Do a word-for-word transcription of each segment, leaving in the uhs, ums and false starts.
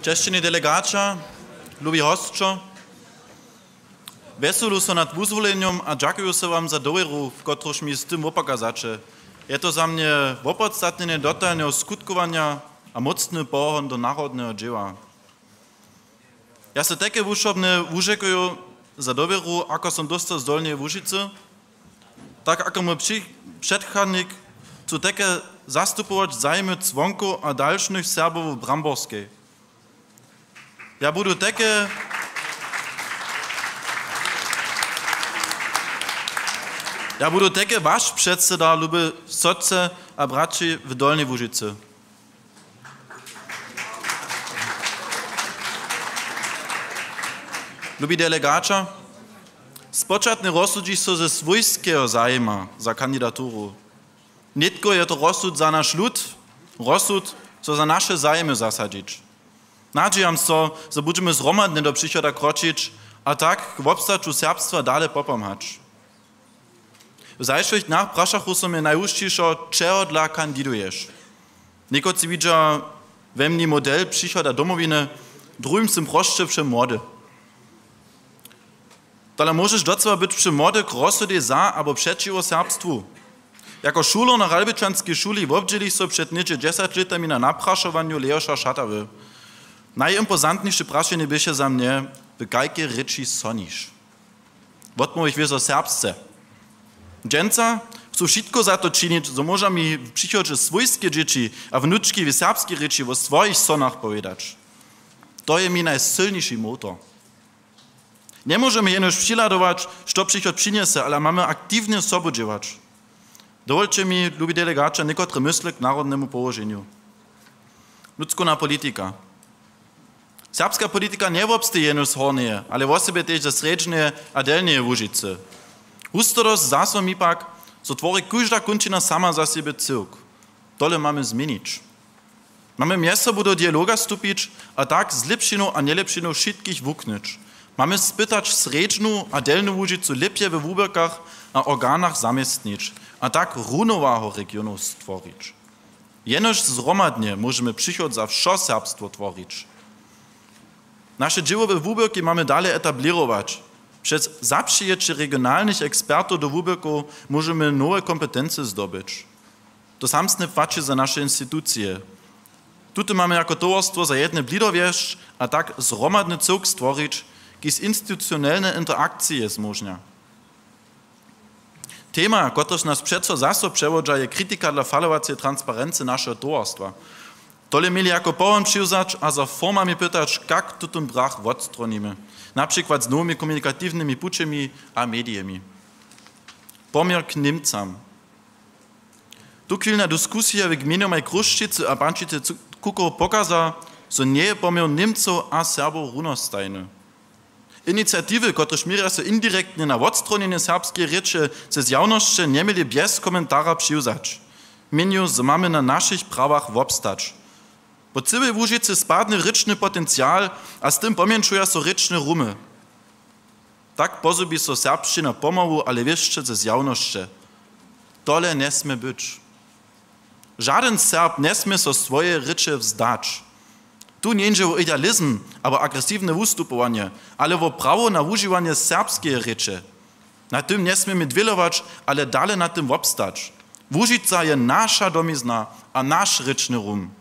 Česćeni delegaća, lubi hosćo, wjeselu so nad wuzwolenjom a dźakuju so wam za dowěru, kotruž mi z tym wopakazaće. Je to za mnje wopodstatnjenje dotalneho skutkowanja a mócny pohon do narodneho dźěła. Ja se tajke wušobnje wužekuju za dowěru, ako som dóstał z Dolneje Łužicy, tak ako mój při-, předchadnik, chcu tajke zastupować zajimy cwonkow a dalšnych Serbow w Bramborskej. Ja budu tajke, ja budu tajke waš předseda, lube sotře a braći w Dolnej Łužicy. Lubi delegaća, spočatnje rozsudźiš so ze swójskeho zajima za kandidaturu. Nětko je to rozsud za naš lud, rozsud, so za naše zajimy zasadźić. Nadźijam so, zo budźemy zhromadnje do přichoda kročić a tak k wobstaću serbstwa dale popomhać. W zašłych dnjach prašachu so mje najhušćišo, čehodla kandiduješ. Někotři widźa we mni model přichoda Domowiny, druhim sym prosće přemłody. Tale móžeš docyła być přemłody k rozsudej za abo přećiwo serbstwu. Jako šuler na Ralbičanskej šuli wobdźěliš so před něhdźe dźesać lětami na naprašowanju Leoša Šatawy. Najimposantniše prašenje běše za mnje, w kajkej rěči soniš. Wotmołwiš wězo serbsce. Dźensa chcu wšitko za to činić, zo móža mi w přichodźe swójske dźěći a wnučki w serbskej rěči wo swojich sonach powědać. To je mi najsylniši motor. Njemóžemy jenož přihladować, što přichod přinjese, ale mamy aktiwnje sobudźěłać. Dowolće mi, lubi delegaća, někotre mysle k narodnemu połoženju. Nutřkowna politika. Serbska politika njewobsteji jenož z Hornjeje, ale wosebje tež ze Srjedźneje a Delnjeje Łužicy. Hustodosć zaso mi pak, zo twori kóžda kónčina sama za sebje cyłk. Tole mamy změnić. Mamy mjez sobu do dialoga stupić a tak z lěpšinu a njelěpšinu wšitkich wuknyć. Mamy spytać Srjedźnu a Delnju Łužicu lěpje we wuběrkach a organach zaměstnić a tak runowahu regionow stworić. Jenož zhromadnje móžemy přichod za wšo serbstwo tworić. Naše dźěłowe wuběrki mamy dale etablěrować. Přez zapřijeće regionalnych ekspertow do wuběrkow móžemy nowe kompetency zdobyć. To samsne płaći za naše institucije. Tute mamy jako towarstwo za jedne blidowjesć a tak zhromadny cyłk stworić, kiž institucionelne interakcije zmóžnja. Tema, kotryž nas přeco zaso přewodźa, je kritika dla falowaceje transparency našeho towarstwa. Tole měli jako pohon přiwzać a za formami pytać, kak tutón brach wotstronimy, na přikład z nowymi komunikatiwnymi pućemi a medijemi. Poměr k Němcam. Tuchwilna diskusija w gmejnjomaj Chrósćicy a Pančicy Kukow pokaza, zo njeje poměr Němcow a Serbow runostajny. Iniciatiwy, kotrež měrja so indirektnje na wotstronjenje serbskeje rěče ze zjawnosće, njeměli bjez komentara přiwzać. Měnju, zo mamy na našich prawach wobstać. Po cyłej Łužicy spadny rěčny potencial a z tym pomjeńšuja so rěčne rumy. Tak pozhubi so serbšćina pomału, ale wěsće ze zjawnosće. Tole njesmě być. Žadyn Serb njesmě so swojeje rěče wzdać. Tu njeńdźe wo idealizm abo agresiwne wustupowanje, ale wo prawo na wužiwanje serbskeje rěče. Na tym njesměmy dwělować, ale dale na tym wobstać. Łužica je naša domizna a naš rěčny rum.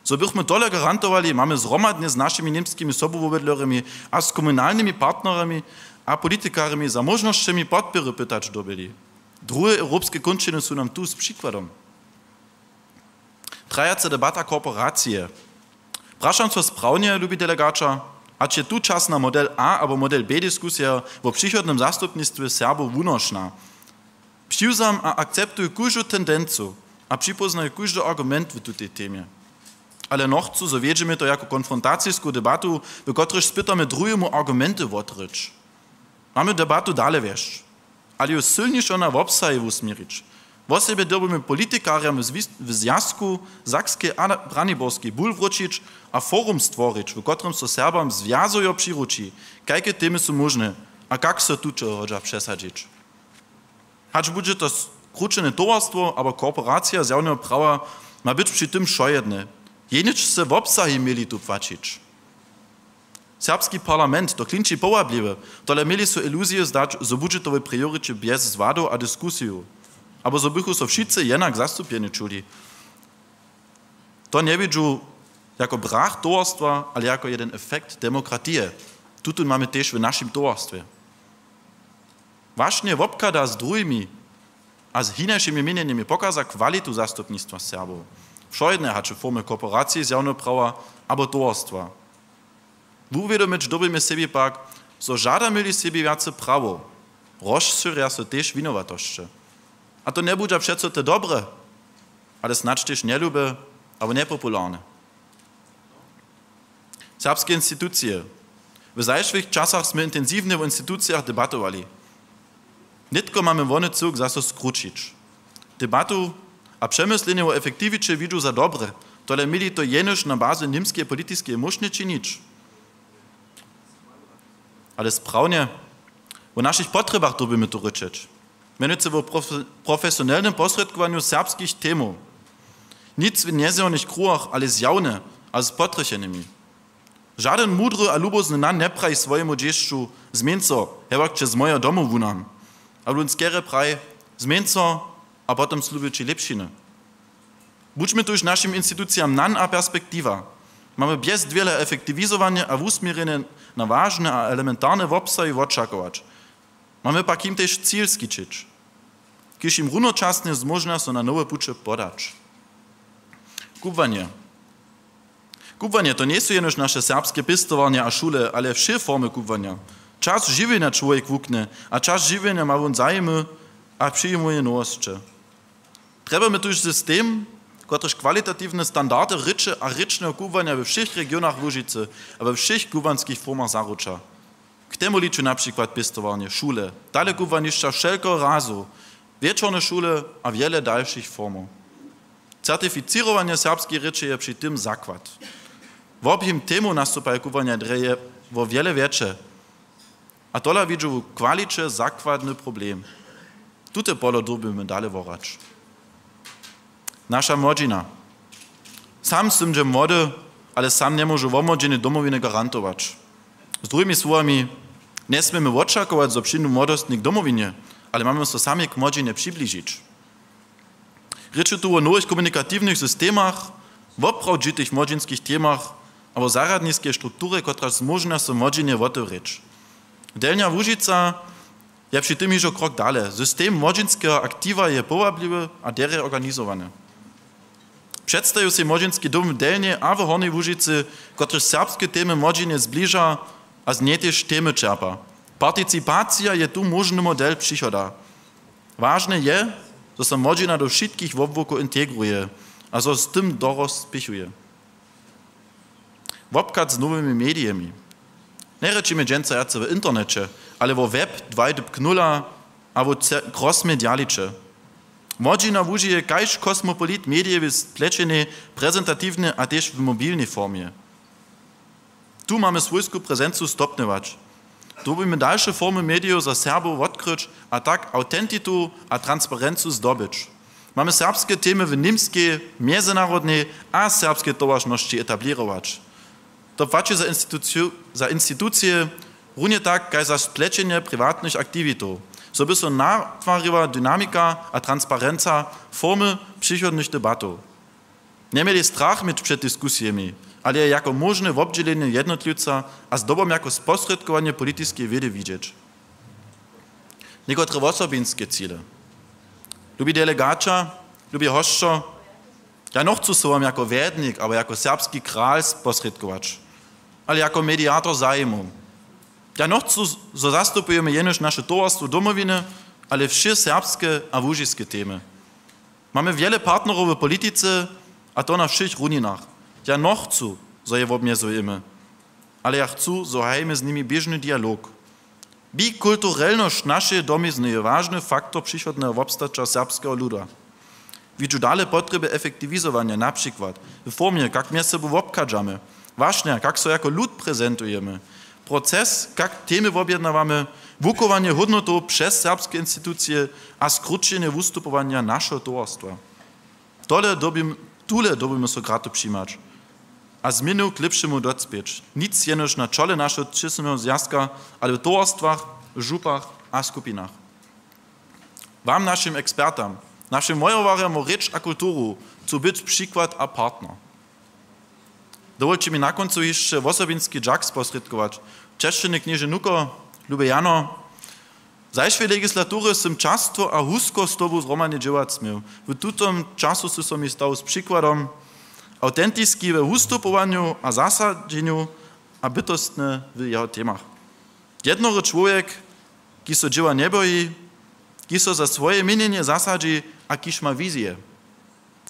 Zo bychmy tole garantowali, mamy zhromadnje z našimi němskimi sobowobydlerjemi a z komunalnymi partnerjemi a politikarjemi za móžnosćemi podpěry pytać dyrbjeli. Druhe europske kónčiny su nam tu z přikładom. Trajaca debata korporacije. Prašam so sprawnje, lubi delegaća, hač je tu čas na model A abo model B diskusija wo přichodnym zastupnistwje Serbow wunošna. Přiwzam a akceptuju kóždu tendencu a připóznaju kóždy argument w tutej temje. Ale nochcu, zo wjedźemy to jako konfrontacisku debatu, w kotrejž spytamy druhemu argumenty wotryć. Mamy debatu dale wjesć, ale ju sylnišo na wobsahej wusměrić. Wosebje dyrbimy politikarjam w zwis-, w zwjazku Sakskej a Braniborskej bul wróćić a forum stworić, w kotrymž so Serbam zwjazojo přiruči, kajke temy su móžne a kak so tutohodźa přesadźić. Hač budźe to skrućene towarstwo abo korporacija zjawneho prawa, ma być při tym wšojedne. Jeničce wobsahi měli tu płaćić. Serbski parlament to klinči powabliwy, tole měli su iluziju zdać, zo budźe to w prioriće bjez zwadu a diskusiju, abo zo bychu so wšitcy jenak zastupjeni čuli. To njewidźu jako brach towarstwa, ale jako jeden efekt demokratije. Tutón mamy tež w našim towarstwje. Wašnje wobchada z druhimi a z hinašimi měnjenjemi pokaza kwalitu zastupnistwa Serbow. Wšojedne, hač w formje korporacije zjawneho prawa abo towarstwa. Wuwědomyć dyrbimy sebi pak, zo žadamy-li sebi wjace prawow, rozšěrja so tež winowatosće. A to njebudźa přeco te dobre, ale snadź tež njelybe abo njepopularne. Serbske institucije. W zašłych časach smy intensiwnje wo institucijach debatowali. Nětko mamy wony cyłk zaso skrućić. Debatu a přemyslenje wo efektiwiće widźu za dobre, tole měli to jenož na bazy němskeje politiskeje móžnje činić. Ale sprawnje, wo našich potrjebach dyrbimy tu rěčeć. Mjenujcy wo profe-, profesionelnym posrědkowanju serbskich temow. Nic w njezjawnych kruhach, ale zjawne a z potrjechenymi. Žadyn mudry a lubozny nan njepraji swojemu dźěsću: „Změń so, hewak će z mojeho domu wunam.“ A wón skerje praji: „Změń so a potom slubju ći lěpšiny.“ Budźmy tuž našim institucijam nan a perspektiwa. Mamy bjez dwěla efektiwizowanje a wusměrjenje na wažne a elementarne wobsahi wočakować. Mamy pak jim tež cil skićić, kiž jim runočasnje zmóžnja so na nowe puće podać. Kubłanje. Kubłanje to njejsu jenož naše serbske pěstowarnje a šule, ale wšě formy kubłanja. Čas žiwjenja čłowjek wuknje a čas žiwjenja ma wón zajimy a přijimuje nowosće. Trjebamy tuž system, kotryž kwalitatiwne standardy rěče a rěčneho kubłanja we wšěch regionach Łužicy a we wšěch kubłanskich formach zaruča. K temu liču na přikład pěstowarnje, šule, dalekubłanišća wšelkeho razu, wječorne šule a wjele dalšich formow. Certificěrowanje serbskeje rěče je při tym zakład. Wobjim temow nastupaje kubłanja drje je wo wjele wjetše. A tola widźu w kwaliće zakładny problem. Tute polo dyrbimy dale worać. Naša młodźina. Sam sym dźe młody, ale sam njemóžu wobmłodźenje Domowiny garantować. Z druhimi słowami, njesměmy wočakować, zo přińdu młodostni k Domowinje, ale mamy so sami k młodźinje přibližić. Rěč je tu wo nowych komunikatiwnych systemach, woprawdźitych młodźinskich temach a wo zarjadniskej strukturje, kotraž zmóžnja so młodźinje wotewrěć. Delnja Łužica je při tym hižo krok dale. System młodźinskeho aktiwa je powabliwy a derje organizowany. Předstaju sej młodźinski dom w Delnjej a w Hornjej Łužicy, kotryž serbske temy młodźinje zbliža a z njej tež temy čerpa. Participacija je tu móžny model přichoda. Wažne je, zo so młodźina do wšitkich wobłukow integruje a zo z tym dorosć spěchuje. Wobchad z nowymi medijemi. Njerěčimy dźensa wjace wo interneće, ale wo web dwaj dypk nula a wo ce-, crossmedialiće. Młodźina wužije kaž kosmopolit medije w splećenej, prezentatiwnej a tež w mobilnej formje. Tu mamy swójsku prezencu stopnjować. Dyrbimy dalše formy medijow za Serbow wotkryć a tak awtentitu a transparencu zdobyć. Mamy serbske temy w němskej, mjezynarodnej a serbskej towaršnosći etablěrować. To płaći za instituciju, za institucije, runje tak kaž za splećenje priwatnych aktiwitow, zo by so natwariła dynamika a transparenca formy přichodnych debatow. Njeměli strach měć před diskusijemi, ale je jako móžne wobdźělenje jednotliwca a zdobom jako sposrědkowanje politiskeje wědy widźeć. Někotre wosobinske cile. Lubi delegaća, lubi hosćo, ja nochcu so wam jako wjednik abo jako serbski kral sposrědkować, ale jako mediator zajimow. Ja nochcu, zo zastupujemy jenož naše towarstwo Domowiny, ale wše serbske a łužiske temy. Mamy wjele partnerow w politice, a to na wšěch runinach. Ja nochcu, zo je wobmjezujemy, ale ja chcu, zo hajimy z nimi běžny dialog. Bikulturelnosć našeje domizny je wažny faktor přichodneho wobstaća serbskeho luda. Widźu dale potrjeby efektiwizowanja, na přikład w formje, kak mjez sobu wobchadźamy, wašnja, kak so jako lud prezentujemy, proces, kak temy wobjednawamy, wukowanje hódnotow přez serbske institucije a skrućenje wustupowanja našeho towarstwa. Tole dyrbim-, tule dyrbimy so gratu přimać. A změnu k lěpšemu docpěć. Nic jenož na čole našeho třěsnyho zwjazka, ale w towarstwach, župach a skupinach. Wam, našim ekspertam, našim wojewarjam wo rěč a kulturu, chcu być přikład a partner. Dowolće mi na kóncu hišće wosobinski dźak sposrědkować. Česćeny knježe Nuko, lube Jano, w zašłej legislatury sym častwo a husko z tobu zhromadnje dźěłać směł. W tutym času sy so mi stał z přikładom, awtentiski we wustupowanju a zasadźenju a bytostny w jeho temach. Jednory čłowjek, kiž so dźěła njeboji, kiž so za swoje měnjenje zasadźi a kiž ma wizije.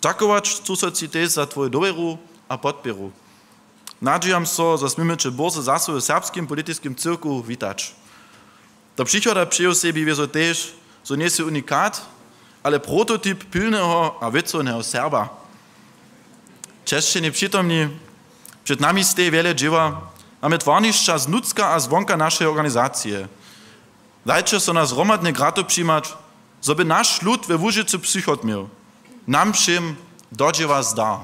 Dźakować chcu so ći tež za twoju dowěru a podpěru. Nadźijam so, zo směmy će bórze zaso w serbskim politiskim cyrku witać. Do přichoda přeju sebi wězo tež, zo njejsy unikat, ale prototyp pilneho a wěcowneho Serba. Česćeni přitomni, před nami steji wjele dźěła. Mamy twarnišća znutřka a zwonka našeje organizacije. Dajće so nas hromadnje grato přijimać, zo by naš lud we Łužicy přichod měł. Nam wšěm do dźěła zdar.